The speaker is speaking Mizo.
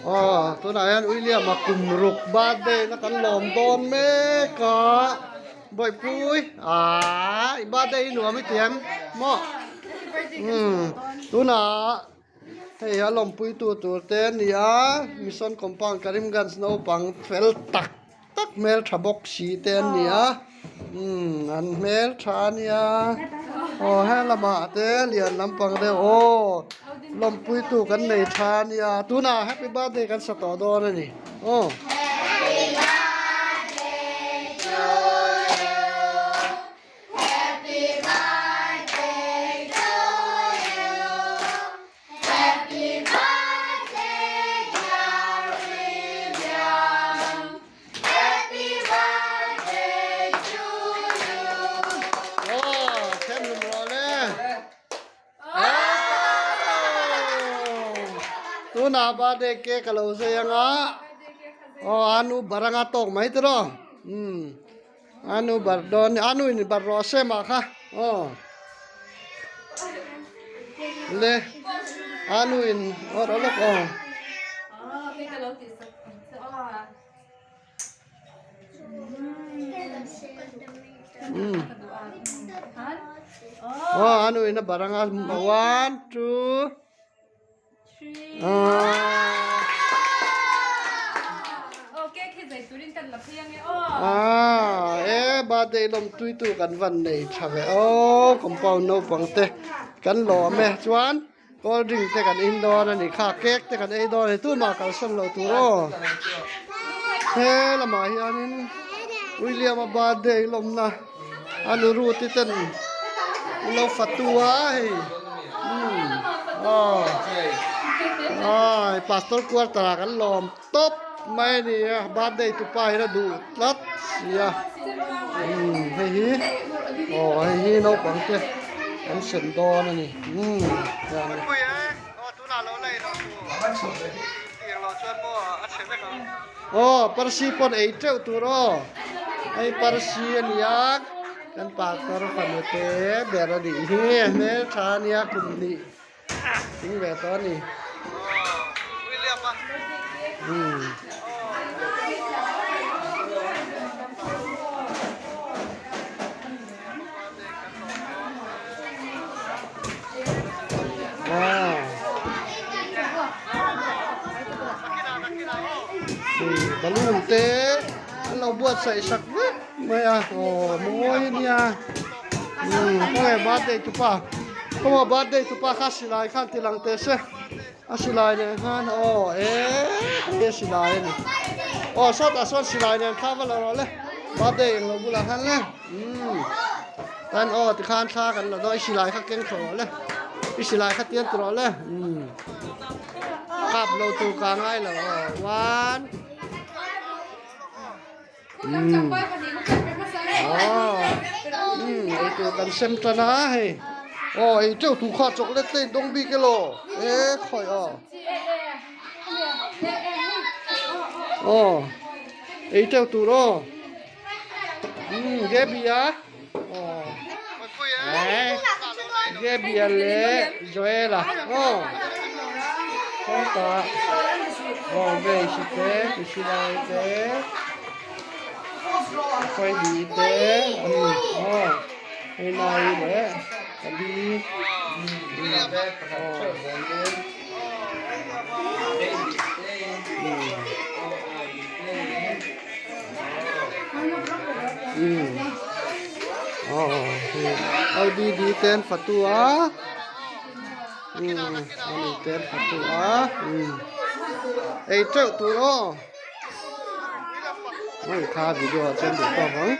Aw tunah hian William a kum ruk birthday na kan lawm dawn mek a Bawihpui aaa i birthday hi nuam i ti em maw umm tunah hei a lawmpui tu tur te a ni a Mission Compound Karimganj naupang fel tak tak hmeltha bawk si te an ni a umm an hmeltha a nia aw he lamah te lian lampang deuh aw lawmpui tu kan nei tha a nia tunah happy birthday kan sa tawh dawn a ni aw. Tunah birthday cake a lo zai anga aw anu bar anga tawk mai tiraw umm anu bar dawn anu in bar rawh se mah kha aw le anu in aw rawh lawk aw. Aw anu in a bar anga one two Aaa e birthday lawm tui tu kan van nei tha ve aw compound naupang te kan lawm e chuan cold drink te kan in dawn a ni kha cake te kan ei dawn a ni tumah kalsan loh tur aw he lamah hianin William a birthday lawmna a nu Ruth-i ten an lo fatu a hei umm aw ai pastor quarter ah kan lawm tawp mai a ni a birthday tupa hian a duh tlat si a umm hei hi aw hei hi naupang te an sem dawn a ni umm aw parsi pawn ei teuh tur aw hei parsi a ni a kan pastor fanu te ber a nih hi hmeltha a nia kum hnih Ding ve tawh a ni. Umm. Wow. Balloon te an lo buatsaih sak vek mai a aw mawi a nia. Umm khawnge birthday tupa khawnge birthday tupa kha silai khan ti lang teh se a silai nen khan aw eh silai a ni aw sawtah sawn silai nen thla va la rawh le birthday englo bulah khan le umm tan aw tikhan thla kan la dawn i silai kha keng thawh rawh le i silai kha tian ti rawh le umm kap lo tur ka ngai lo aw one. Eitur kan sem tan a hei aw ei teuh tur kha chocolate te in dawng bik elaw e khawi aw aw ei teuh tur aw umm Gaby a aw Gaby a leh Joel a aw hetah aw vase te silai te faidi te an ni aw hei nai leh pali aw umm aw hei ldd te an fatu a umm ani te an fatu a umm ei teuh tur aw hei kha video ah chuan duh tawk ang.